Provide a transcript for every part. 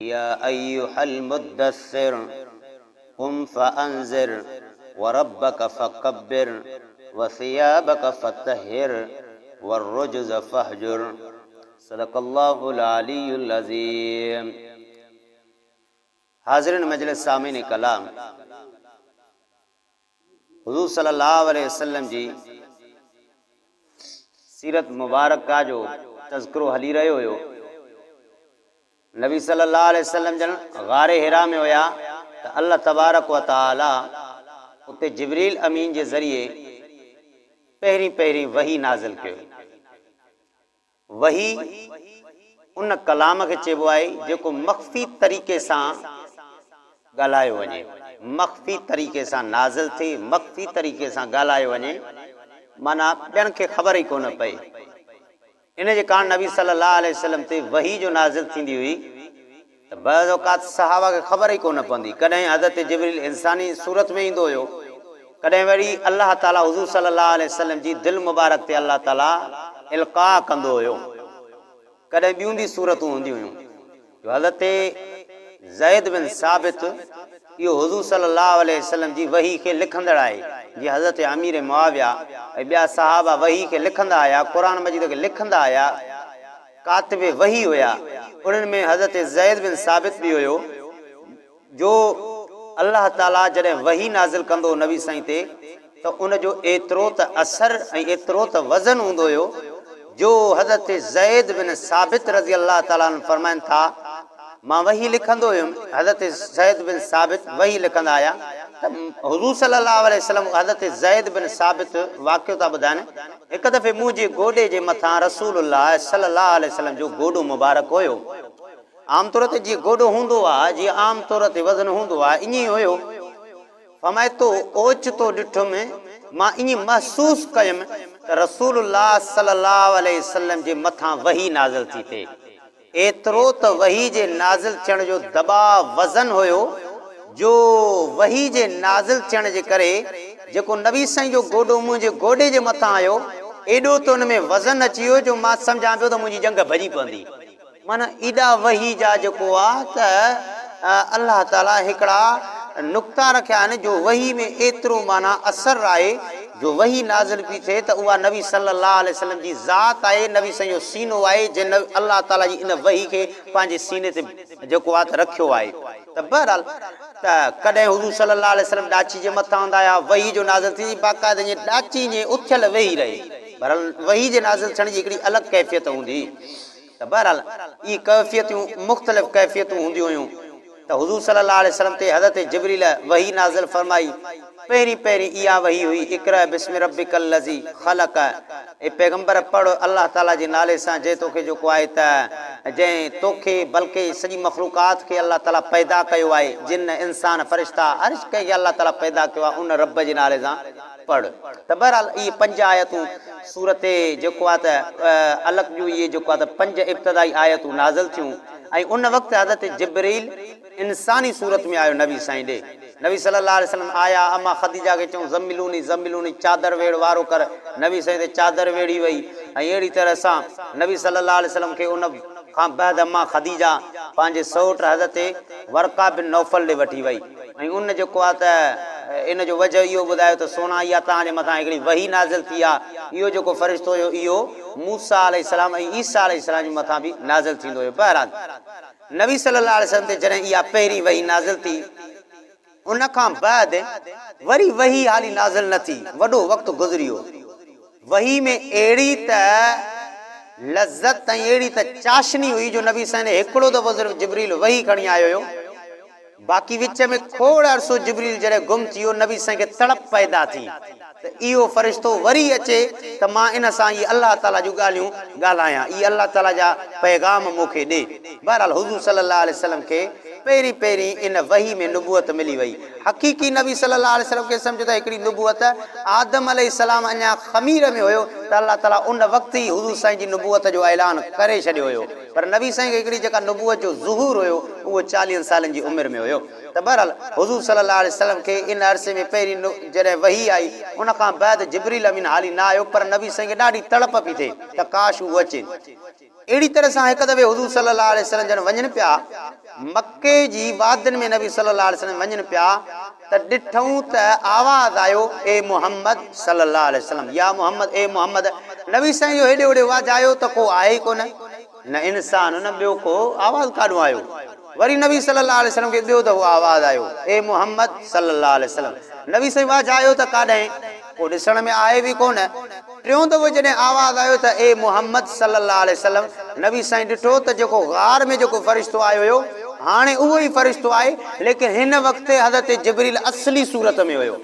يا ايها المدثر قم فانذر وربك فڪبر وثيابك فطهر والرجز فاهجر صدق الله العلي العظيم. حاضرين مجلس سامعين ڪلام، حضور صلي الله عليه وسلم جي سيرت مبارڪه جو تذڪرو هلي رهيو هيو. نبي صلي الله عليه وسلم جن غار حرا ۾ هيا ته الله تبارڪ و تعالي اتي جبريل امين جي ذريعي پهرين پهرين وحي نازل ڪيو. وحي ان ڪلام کي چئبو آهي جيڪو مخفي طريقي سان ڳالهايو وڃي، مخفي طريقي سان نازل ٿئي، مخفي طريقي سان ڳالهايو وڃي معنيٰ ٻين کي خبر ئي ڪونه پئي. ان جي ڪاڻ نبي صلي الله عليه وسلم تي وحي جو نازل ٿيندي هئي ته بعض اوقات صحابه کي خبر ئي ڪونه پوندي، ڪڏهن حضرت جبريل انساني صورت ۾ ايندو هيو، ڪڏهن وري الله تعالي حضور صلي الله عليه وسلم جي دل مبارڪ تي الله تعالي القاء ڪندو هيو، ڪڏهن ٻيون به صورتون هونديون هيون جو حضرت زيد بن ثابت اهو حضور صلي الله عليه وسلم جي وحي کي لکندڙ آهي، جيئن حضرت امير معاويه ۽ ٻيا صحابه وحي کي لکندا آيا، قرآن مجيد کي لکندا آيا، ڪاتب وحي هيا، انهن ۾ حضرت زيد بن ثابت به هيو، جو الله تعاليٰ جڏهن وحي نازل ڪندو هو نبي سائين تي ته ان جو ايترو ته اثر ۽ ايترو ته وزن هوندو هيو جو حضرت زيد بن ثابت رضي الله تعالٰي عنه فرمائن ٿا، مان وحي لکندو هيم، حضرت زيد بن ثابت وحي لکندا آيا ته حضور صلي الله عليه وسلم حضرت زيد بن ثابت واقعو ٿا ٻڌائن، هڪ دفعي منهنجي گوڏي جي مٿان رسول الله صلي الله عليه وسلم جو گوڏو مبارڪ هيو. عام طور تي جيئن گوڏو هوندو آ، جيئن عام طور تي وزن هوندو آ، ائين ئي هيو. فرمائي ٿو، اوچتو ڏٺم، مان ائين محسوس ڪيم ته رسول الله صلي الله عليه وسلم جي مٿان وحي نازل ٿي ٿئي. ايترو ته وحي جي نازل ٿيڻ جو دٻاء، وزن، هيو جو وحي جي نازل ٿيڻ جي ڪري جيڪو نبي سائين جو گوڏو منهنجي گوڏي جي مٿان آيو، ايڏو ته ان ۾ وزن اچي ويو جو مان سمجهان پيو ته منهنجي ڄنگهه ڀڄي پوندي. معنيٰ ايڏا وحي جا جيڪو آ ته الله تعاليٰ هڪڙا نقطا رکيا آهن جو وحي ۾ ايترو معنيٰ اثر آهي جو وحي نازل پي ٿئي ته اها نبي صلي الله عليه وسلم جي ذات آهي، نبي سائين جو سينو آهي جنهن الله تعاليٰ جي ان وحي کي پنهنجي سيني تي جيڪو آ ته رکيو آهي ته بهرحال ته ڪڏهن حضور صلي الله عليه وسلم ڏاچي جي مٿان هوندا هيا وحي جو نازل ٿيندي باقاعده ائين ڏاچي ائين اٿيل ويهي رهي بهرحال وحي جي نازل ٿيڻ جي هڪڙي الڳ ڪيفيت هوندي ته بهرحال اهي ڪيفيتون مختلف ڪيفيتون هونديون هيون ته حضور صلي الله عليه وسلم تي حضرت جبريل وحي نازل فرمائي، پهرين پهرين اها وحي هئي اقرأ باسم ربک الذي خلق اي پيغمبر پڙهه الله تعالي جي نالي سان جنهن توکي جيڪو آهي ته جنهن توکي بلڪه سڄي مخلوقات کي الله تعالي پيدا ڪيو آهي جن انسان فرشتا هر ڪنهن کي الله تعالي پيدا ڪيو آهي ان رب جي نالي سان پڙهه ته بهرحال اهي پنج آيتون سورت جيڪو آهي ته علق جون اهي جيڪو آهي ته پنج ابتدائي آيتون نازل ٿيون ۽ ان وقت حضرت جبرئيل انساني صورت ۾ آيو نبي سائين ڏي. نبي صلي الله عليه وسلم آيا اما خديجه کي چيائون زملوني زملوني چادر ويڙهه وارو ڪر نبي سائين تي چادر ويڙهي وئي ۽ اهڙي طرح سان نبي صلي الله عليه وسلم کي ان کان بعد اما خديجه پنهنجي سئوٽ حضرت ورقه بن نوفل ڏي وٺي وئي. ۽ ان جيڪو آهي ته ان جو وجهه اهو ٻڌايو ته سهڻا اها توهان جي مٿان هڪڙي وحي نازل ٿي آهي، اهو جيڪو فرشتو هيو اهو موسيٰ عليه السلام ۽ عيسيٰ عليه السلام جي مٿان به نازل ٿيندو هيو. بهرحال نبي صلي الله عليه وسلم تي جڏهن اها پهرين وحي نازل ٿي ان کان بعد وري وحي حالي نازل نه ٿي، وڏو وقت گذري ويو. وحي ۾ اهڙي ته لذت ۽ اهڙي ته چاشني هئي جو نبي سائين هڪڙو دفعو صرف جبريل وحي کڻي آيو هيو، باقي وچ ۾ کوڙ عرصو جبريل جڏهن گم ٿي ويو، نبي سائين کي تڙپ پيدا ٿي ته اهو فرشتو وري اچي ته مان ان سان اهي الله تعاليٰ جون ڳالهيون ڳالهايان، اهي الله تعاليٰ جا پيغام مون کي ڏي. بهرحال حضور صلي الله عليه وسلم کي پهرين پهرين ان وحي ۾ نبوت ملي وئي. حقيقي نبي صلي الله عليه وسلم کي سمجهو ته هڪڙي نبوت آدم عليه السلام اڃا خمير ۾ هيو ته الله تعاليٰ ان وقت ئي حضور سائين جي نبوت جو اعلان ڪري ڇڏيو هيو. پر نبي سائين کي هڪڙي جيڪا نبوت جو ظهور هيو اهو چاليهن سالن جي عمر ۾ هيو ته بهرحال حضور صلي الله عليه وسلم کي ان عرصي ۾ پهرين جڏهن وحي آئي ان کان بعد جبريل امين حالي نه آيو پر نبي سائين کي ڏاڍي تڙپ پي ٿئي ته ڪاش هو اچي. اهڙي طرح سان هڪ دفعي حضور صلي الله عليه وسلم جن وڃن پيا. مڪي جي وادين ۾ نبي صلي الله عليه وسلم وڃن پيا ته ڏٺئون ته آواز آيو، اي محمد صلي الله عليه وسلم، يا محمد، اي محمد، نبي سائين جو هيڏي هوڏي واجهايو ته ڪو آهي ئي ڪونه، نه انسان نه ٻيو ڪو، آواز ڪاڏهون آيو؟ وري نبي صلي الله عليه وسلم کي ٻيو دفعو آواز آيو، اي محمد صلي الله عليه وسلم، نبي سائين واجهايو ته ڪاڏهين ڪو ڏسڻ ۾ آهي به ڪونه. ٽيون دفعو جڏهن آواز آيو ته اي محمد صلي الله عليه وسلم، نبي سائين ڏٺو ته جيڪو غار ۾ جيڪو فرشتو آيو هيو، هاڻي اهو ئي فرشتو آهي، ليڪن هن وقت حضرت جبريل اصلي صورت ۾ هيو.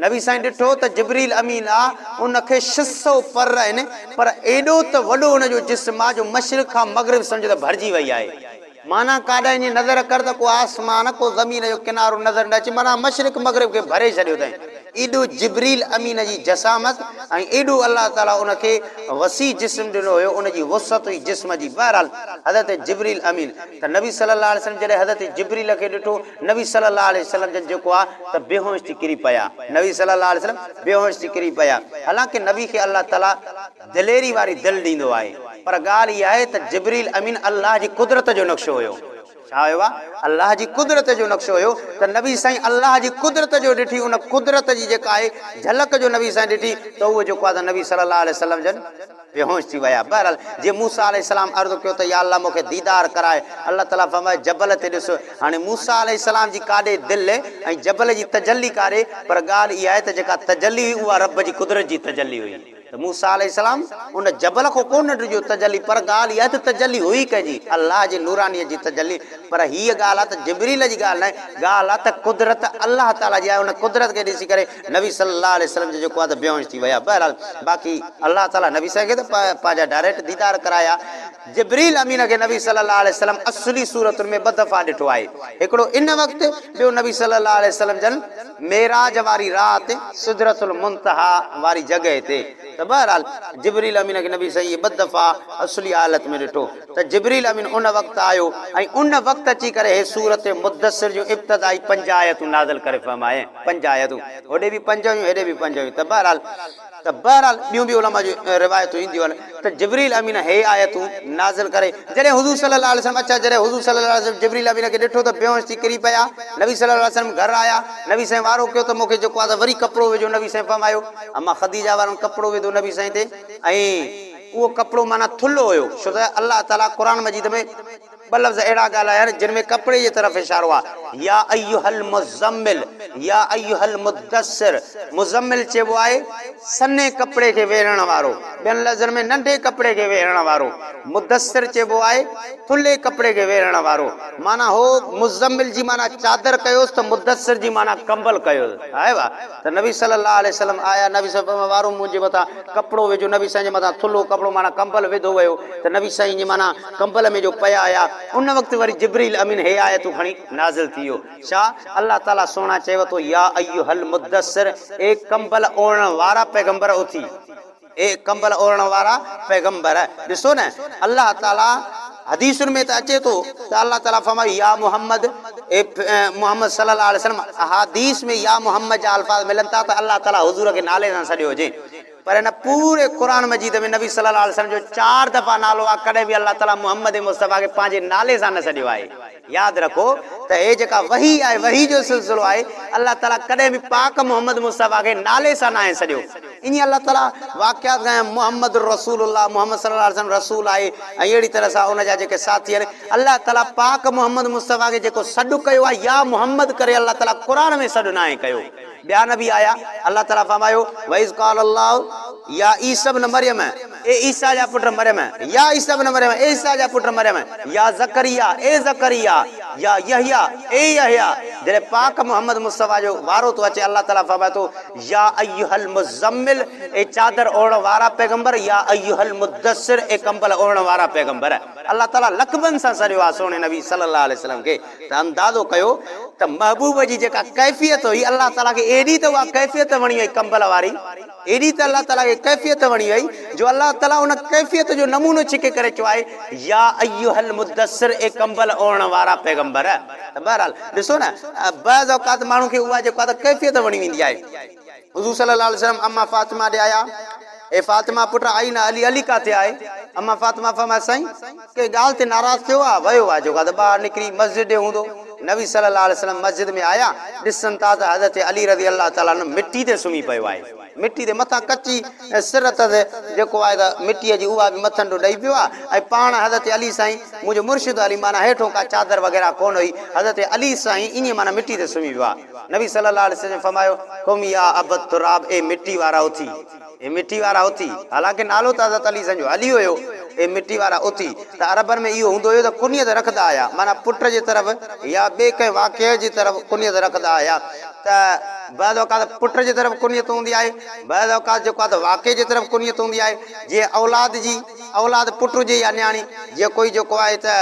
نبي سائين ڏٺو ته جبريل امين آ، ان کي 600 پر آهن، پر ايڏو ته وڏو ان جو جسم آ جو مشرق کان مغرب سمجهه ته ڀرجي وئي آهي. معنيٰ ڪاڏانهن جي نظر ڪر ته ڪو آسمان، ڪو زمين جو ڪنارو نظر نه اچي، معنيٰ مشرق مغرب کي ڀري ڇڏيو اٿائين. ايڏو جبريل امين جي جسامت ۽ ايڏو الله تعاليٰ ان کي وسيع جسم ڏنو هيو، ان جي وسعت هئي جسم جي. بهرحال حضرت جبريل امين ته نبي صلي الله عليه وسلم جڏهن حضرت جبريل کي ڏٺو، نبي صلي الله عليه وسلم جن جيڪو آ ته بيهوش ٿي ڪري پيا. نبي صلي الله عليه وسلم بيهوش ٿي ڪري پيا. حالانڪه نبي کي الله تعاليٰ دليري واري دل ڏيندو آهي پر ڳالهه اها آهي ته جبريل امين الله جي قدرت جو نقشو هيو. ڇا هيو آ؟ الله جي قدرت جو نقشو هيو ته نبي سائين الله جي قدرت جو ڏٺي ان قدرت جي جيڪا آهي جهلڪ جو نبي سائين ڏٺي ته اهو جيڪو آ ته نبي صلي الله عليه وسلم جن بيهوش ٿي ويا. بهرحال جيئن موسيٰ عليه السلام عرض ڪيو ته يا الله مون کي ديدار ڪراء الله تعاليٰ فرمايو جبل تي ڏس هاڻي موسيٰ عليه السلام جي ڪاڏي دل ۽ جبل جي تجلي ڪاڏي پر ڳالهه اها آهي ته جيڪا تجلي هئي اها رب جي قدرت جي تجلي هئي. ته موسيٰ عليه السلام ان جبل کان ڪو نه ڊڄيو، تجلي، پر ڳالهه اها آهي ته تجلي هئي ڪنهن جي؟ الله جي نورانيت جي تجلي، پر هيء ڳالهه آهي ته جبريل جي ڳالهه ناهي، ڳالهه آهي ته قدرت الله تعاليٰ جي آهي، ان قدرت کي ڏسي ڪري نبي صلّي الله عليه وسلّم جو جيڪو آهي ته بيهوش ٿي ويا. بهرحال باقي الله تعاليٰ نبي سائين کي ته پنهنجا ڊائريڪٽ ديدار ڪرايا. جبريل امين کي نبي صلّي الله عليه وسلّم اصلي صورتن ۾ ٻه دفعا ڏٺو آهي، هڪڙو ان وقت، ٻيو نبي صلّي الله عليه وسلّم جن معراج واري رات سدرة المنتهيٰ واري جڳهه تي ته بهرحال جبريل امين کي نبي سائين اهي ٻه دفعا اصلي حالت ۾ ڏٺو ته جبريل امين ان وقت آيو ۽ ان وقت اچي ڪري هي سورة مدثر جون ابتدائي پنج آيتون نازل ڪري فرمايائين، پنج آيتون هوڏي به پنج هيون هيڏي به پنج هيون ته بهرحال ته بهرحال ٻيون به علماء جون روايتون اينديون آهن ته جبريل امين هي آيتون نازل ڪري جڏهن حضور صلي الله عليه وسلم اڇا جڏهن حضور صلي الله عليه وسلم جبريل امين کي ڏٺو ته بيهوش ٿي ڪري پيا نبي صلي الله عليه وسلم گهر آيا نبي سائين وارو ڪيو ته مون کي جيڪو آهي ته وري ڪپڙو وجهو نبي سائين فرمايو اما خديجه وارن ڪپڙو وڌو نبي سائين تي ۽ اهو ڪپڙو معنيٰ ٿلهو هيو ڇو ته الله تعالي قرآن مجيد ۾ ٻه لفظ اهڙا ڳالهايا آهن جن ۾ ڪپڙي جي طرف اشارو آهي، يا ايها المزمل، يا ايها المدثر، مزمل چئبو آهي سنهي ڪپڙي کي ويڙهڻ وارو، ٻين لفظن ۾ ننڍي ڪپڙي کي ويڙهڻ وارو، مدثر چئبو آهي ٿلهي ڪپڙي کي ويڙهڻ وارو، معنيٰ هو مزمل جي معنيٰ چادر ڪيوس ته مدثر جي معنيٰ ڪمبل ڪيوس. آهي وا ته نبي صلي الله عليه وسلم آيا، نبي صلي الله وارو منهنجي مٿان ڪپڙو وجهو، نبي سائين جي مٿان ٿلهو ڪپڙو معنيٰ ڪمبل وڌو ويو ته نبي سائين جي معنيٰ ڪمبل ۾ جو پيا آيا، ان وقت وري جبرئيل امين هي آيتون کڻي نازل ٿي ويو. ڇا؟ الله تعاليٰ سهڻا چيو ٿو، يا ايها المدثر، اي ڪمبل اوڙهڻ وارا پيغمبر اٿي، اي ڪمبل اوڙهڻ وارا پيغمبر. ڏسو نه الله تعاليٰ حديثن ۾ ته اچي ٿو ته الله تعاليٰ فرمايو يا محمد، اي محمد صلي الله عليه وسلم، احاديث ۾ يا محمد جا الفاظ ملن ٿا ته الله تعاليٰ حضور کي نالي سان سڏيو هجي. پر هن پوري قرآن مجيد ۾ نبي صلي الله عليه وسلم جو چار دفعا نالو آهي ڪڏهن به الله تعالي محمد مصطفيٰ کي پنهنجي نالي سان نه سڏيو آهي. ياد رکو ته هي جيڪا وحي آهي وحي جو سلسلو آهي الله تعالي ڪڏهن به پاڪ محمد مصطفيٰ کي نالي سان ناهي سڏيو. ائين الله تعالي واقعات ڳايا محمد رسول الله محمد صلي الله عليه وسلم رسول آهي ۽ اهڙي طرح سان ان جا جيڪي ساٿي آهن الله تعالي پاڪ محمد مصطفيٰ کي جيڪو سڏ ڪيو آهي يا محمد ڪري الله تعالي قرآن ۾ سڏ ناهي ڪيو. ٻيا نبي آيا، الله تعاليٰ فرمايو، واذ قال الله يا عيسي ابن مريم، اي عيسيٰ جا پٽ مريم، يا عيسي ابن مريم، اي عيسيٰ جا پٽ مريم، يا زڪريا، اي زڪريا، يا يحيٰ، اي يحيٰ، جڏهن پاڪ محمد مصطفيٰ جو وارو ٿو اچي الله تعاليٰ فرمائي ٿو، يا ايها المزمل، اي چادر اوڙهڻ وارا پيغمبر، يا ايها المدثر، اي ڪمبل اوڙهڻ وارا پيغمبر. الله تعاليٰ لقبن سان سڏيو آهي سهڻي نبي صلي الله عليه وسلم کي. ته اندازو ڪيو ته محبوب جي جيڪا ڪيفيت هئي الله تعاليٰ کي ايڏي ته اها ڪيفيت وڻي وئي ڪمبل واري ايڏي ته الله تعاليٰ کي ڪيفيت وڻي وئي جو الله تعاليٰ ان ڪيفيت جو نمونو ڇڪي ڪري چيو آهي يا ايها المدثر اي ڪمبل اوڙهڻ وارا پيغمبر ته بهرحال ڏسو نه بعض اوقات ماڻهو کي اها جيڪو آهي ته ڪيفيت وڻي ويندي آهي حضور صلي الله عليه وسلم اما فاطمه ڏي آيا. اي فاطمه پٽ اين علي علي ڪاٿي آهي؟ امان فاطمه فرمايو سائين ڪنهن ڳالهه تي ناراض ٿيو آهي ويو آهي جيڪو آهي ته ٻاهر نڪري مسجد ڏي هوندو. نبي صلي الله عليه وسلم مسجد ۾ آيا ڏسن ٿا ته حضرت علي رضي الله تعالٰي عنه مٽي تي سمهي پيو آهي مٽي تي مٿان ڪچي سر اٿس جيڪو آهي ته مٽيء جي اها به مٿن ڏو ڏئي پيو آهي ۽ پاڻ حضرت علي سائين منهنجو مرشد علي معنيٰ هيٺون ڪا چادر وغيره ڪونه هئي حضرت علي سائين ائين معنيٰ مٽي تي سمهي پيو آهي. نبي صلي الله عليه وسلم فرمايو، قم يا ابا التراب اي مٽي وارا اٿي، اي مٽي وارا اٿي، حالانڪه نالو ته حضرت علي سائين جو علي هيو، اي مٽي وارا اٿي، ته عربن ۾ اهو هوندو هيو ته ڪنيت رکندا هيا، معنيٰ پٽ جي طرف يا ٻئي ڪنهن واقعي جي طرف ڪنيت رکندا هيا ته بعض اوقات پٽ جي طرف ڪنيت هوندي آهي، بعض اوقات جيڪو آهي ته واقعي جي طرف ڪنيت هوندي آهي، جيئن اولاد جي اولاد پٽ هجي يا نياڻي، جيئن ڪوئي جيڪو آهي ته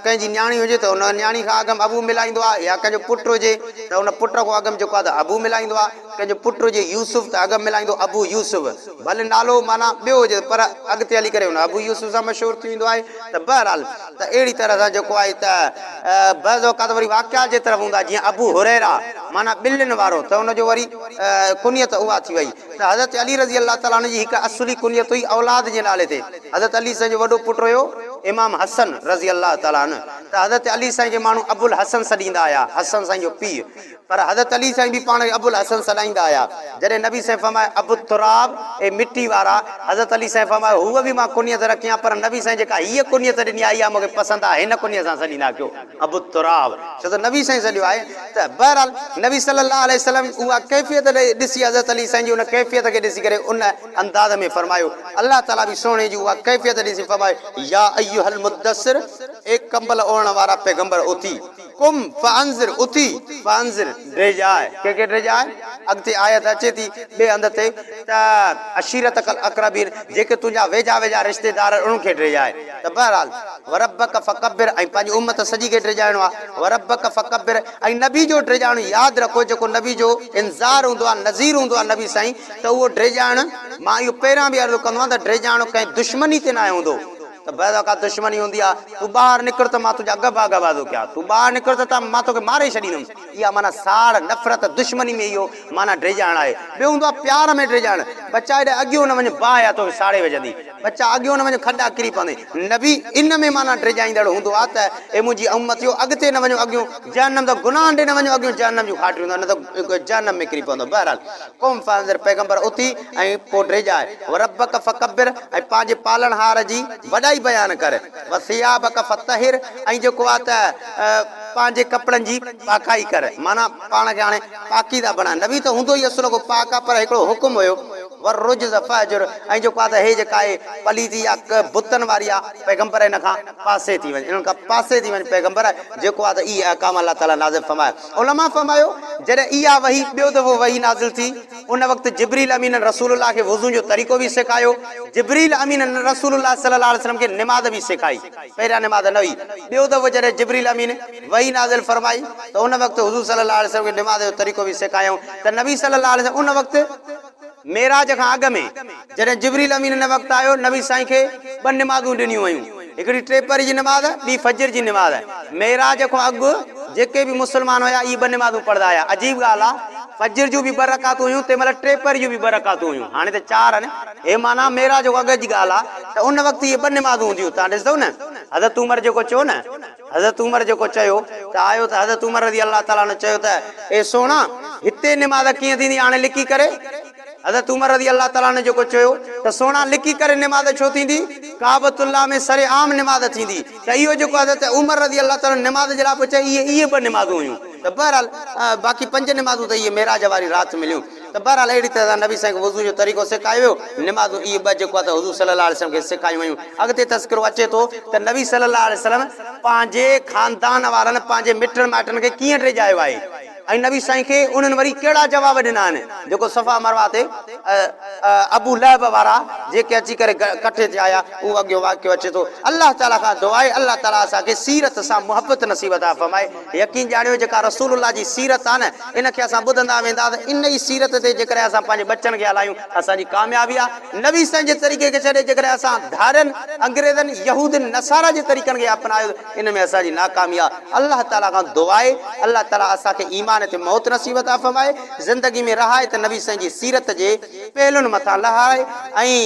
ڪنهن جي نياڻي هجي ته ان نياڻي کان اڳم ابو ملائيندو آهي يا ڪنهن جو پٽ هجي ته ان پٽ کان اڳم جيڪو آهي ته ابو ملائيندو آهي، ڪنهن جو پٽ هجي يوسف ته اڳم ملائيندو ابو يوسف، ڀلي نالو معنيٰ ٻيو هجي پر اڳتي هلي ڪري ان ابو يوسف سان مشهور ٿي ويندو آهي ته بهرحال ته اهڙي طرح سان جيڪو آهي ته بعض اوقات وري واقعات جي طرف هوندا جيئن ابو هريره معنيٰ ٻلين وارو ته ان جو وري ڪنيت اها ٿي وئي. ته حضرت علي رضي الله تعالٰي عنه جي هڪ اصلي ڪنيت هئي اولاد جي نالي تي حضرت علي سائين جو وڏو پٽ هيو امام حسن رضي الله تعالٰي عنه ته حضرت علي سائين کي ماڻهو ابوالحسن سڏيندا هيا حسن سائين جو پيء پر حضرت علي سائين به پاڻ کي ابوالحسن سڏائيندا هيا جڏهن نبي سائين فرمايو ابوالتراب اي مٽي وارا حضرت علي سائين فرمايو هوء به مان ڪنيت رکيان پر نبي سائين جيڪا هيء ڪنيت ڏني آهي اها مون کي پسند آهي هن ڪنيت سان سڏيندا ڪيو ابو التراب، ڇو ته نبي سائين سڏيو آهي ته بهرحال نبي صلي الله عليه وسلم اها ڪيفيت ڏسي حضرت علي سائين جي ان ڪيفيت کي ڏسي ڪري ان انداز ۾ فرمايو الله تعالي به سهڻي جي اها ڪيفيت ڏسي فرمايو يا ايها المدثر اي ڪمبل اوڙهڻ وارا پيغمبر اٿي قم فانذر اٿي فانذر ڊيڄاء ڪنهن کي ڊيڄاء اڳتي آيت اچي ٿي ٻئي هنڌ تي ته عشيرتک الاقربين جيڪي تنهنجا ويجها ويجها رشتيدار آهن انهن کي ڊيڄاء ته بهرحال وربک فڪبر ۽ پنهنجي امت سڄي کي ڊيڄائڻو آهي وربک فڪبر ۽ نبي جو ڊيڄائڻ ياد رکو جيڪو نبي جو انذار هوندو آهي نذير هوندو آهي نبي سائين ته اهو ڊيڄائڻ مان اهو پهريان به عرض ڪندو آهيان ته ڊيڄائڻ ڪنهن دشمني تي ناهي هوندو ته بعض اوقات دشمني هوندي آهي تون ٻاهر نڪر ته مان تنهنجا ڳڀا ڳڀا ٿو ڪيان تون ٻاهر نڪر ته مان توکي ماري ڇڏيندم اها معنيٰ ساڙ نفرت دشمني ۾ اهو معنيٰ ڊيڄائڻ آهي ٻيو هوندو آهي پيار ۾ ڊيڄائڻ ٻچا هيڏانهن اڳيون نه وڃ باهه آهي توکي ساڙي وجهندي ٻچا اڳيون نه وڃ کڏا ڪري پوندين. نبي ان ۾ معنيٰ ڊيڄائيندڙ هوندو آهي ته اي منهنجي امتيو اڳتي نه وڃو اڳيون جهنم ته گناهن ڏي نه وڃو اڳيون جهنم جون کاٽيون اٿو نه ته جهنم ۾ ڪري پوندو بهرحال قم فانذر پيغمبر اٿي ۽ پوء ڊيڄاء وربک فڪبر ۽ پنهنجي پالڻهار جي وڏائي بيان ڪر وثيابک فطهر ۽ جيڪو آهي ته پنهنجي ڪپڙن جي پاڪائي ڪر معنيٰ پاڻ کي هاڻي پاڪيزه بڻاء نبي ته هوندو ئي اصل ڪو پاڪ آهي پر هڪڙو حڪم هيو والرجز فاهجر ۽ جيڪو آهي ته هي جيڪا آهي پليتي يا بتن واري آهي پيغمبر ان کان پاسي ٿي وڃ انهن کان پاسي ٿي وڃ پيغمبر جيڪو آهي ته اهي احڪام الله تعالي نازل فرمايا علماء فرمايو جڏهن اها وحي ٻيو دفعو وحي نازل ٿي ان وقت جبريل امين رسول الله کي وضو جو طريقو به سيکايو جبريل امين رسول الله صلي الله عليه وسلم کي نماز به سيکائي پهريان نماز نه هئي ٻيو دفعو جڏهن جبريل امين وحي نازل فرمائي ته ان وقت حضور صلي الله عليه وسلم کي نماز جو طريقو به سيکايائون ته نبي صلي الله عليه وسلم ان وقت معراج کان اڳ ۾ جڏهن جبريل امين ان وقت آيو، نبي سائين کي ٻه نمازون ڏنيون ويون، هڪڙي ٽيپهري جي نماز، ٻي فجر جي نماز. معراج کان اڳ جيڪي به مسلمان هيا، اهي ٻه نمازون پڙهندا هيا. عجيب ڳالهه آ، فجر جون به ٻه رڪعتون هيون، تنهن مهل ٽيپهري جون به ٻه رڪعتون هيون. هاڻي ته چار آهن. هي معنيٰ معراج کان اڳ جي ڳالهه آ ته ان وقت اهي ٻه نمازون هونديون هيون. توهان ڏسندؤ نه، حضرت عمر جيڪو چيو نه، حضرت عمر جيڪو چيو ته آيو ته حضرت عمر رضي الله تعالٰي عنه چيو ته اي سهڻا! هتي نماز ڪيئن ٿيندي هاڻي لڪي ڪري؟ حضرت عمر رضي الله تعالٰي عنه جيڪو چيو ته سهڻا لڪي ڪري نماز ڇو ٿيندي؟ ڪعبة الله ۾ سر عام نماز ٿيندي ته اهو جيڪو حضرت عمر رضي الله تعالٰي عنه نماز جي لاء پيو چئي اهي اهي ٻه نمازون هيون ته بهرحال باقي پنج نمازون ته اهي معراج واري رات مليون. ته بهرحال اهڙي طرح سان نبي سائين کي وضو جو طريقو سيکايو ويو، نمازون اهي ٻه جيڪو آهي ته حضور صلي الله عليه وسلم کي سيکايون ويون. اڳتي تذڪرو اچي ٿو ته نبي صلي الله عليه وسلم پنهنجي خاندان وارن، پنهنجي مٽن مائٽن کي ڪيئن ڊيڄايو آهي ۽ نبي سائين کي انهن وري ڪهڙا جواب ڏنا آهن، جيڪو صفا مروه تي ابو لهب وارا جيڪي اچي ڪري ڪٺي ٿيا هيا، اهو اڳيون واقعو اچي ٿو. الله تعالي کان دعا آهي الله تعالي اسان کي سيرت سان محبت نصيب عطا فرمائي. يقين ڄاڻيو جيڪا رسول الله جي سيرت آ نه ان کي اسان ٻڌندا ويندا ته ان ئي سيرت تي جيڪڏهن اسان پنهنجي ٻچن کي هلايون اسان جي ڪاميابي آ نبي سائين جي طريقي کي ڇڏي جيڪڏهن اسان ڌارين انگريزن يهودين نصارا جي طريقن کي اپنايو ته ان ۾ اسان جي ناڪامي آ الله تعالي کان دعا آهي الله تعالي اسان کي ايمان تي موت نصيب عطا فرمائي زندگي ۾ رهائي ته نبي سائين جي سيرت جي. پهلن مٿان لهارائي ۽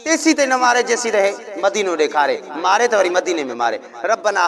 تيسين تائين نه ماري جيسين تائين مدينو ڏيکاري، ماري ته وري مديني ۾ ماري. ربنا.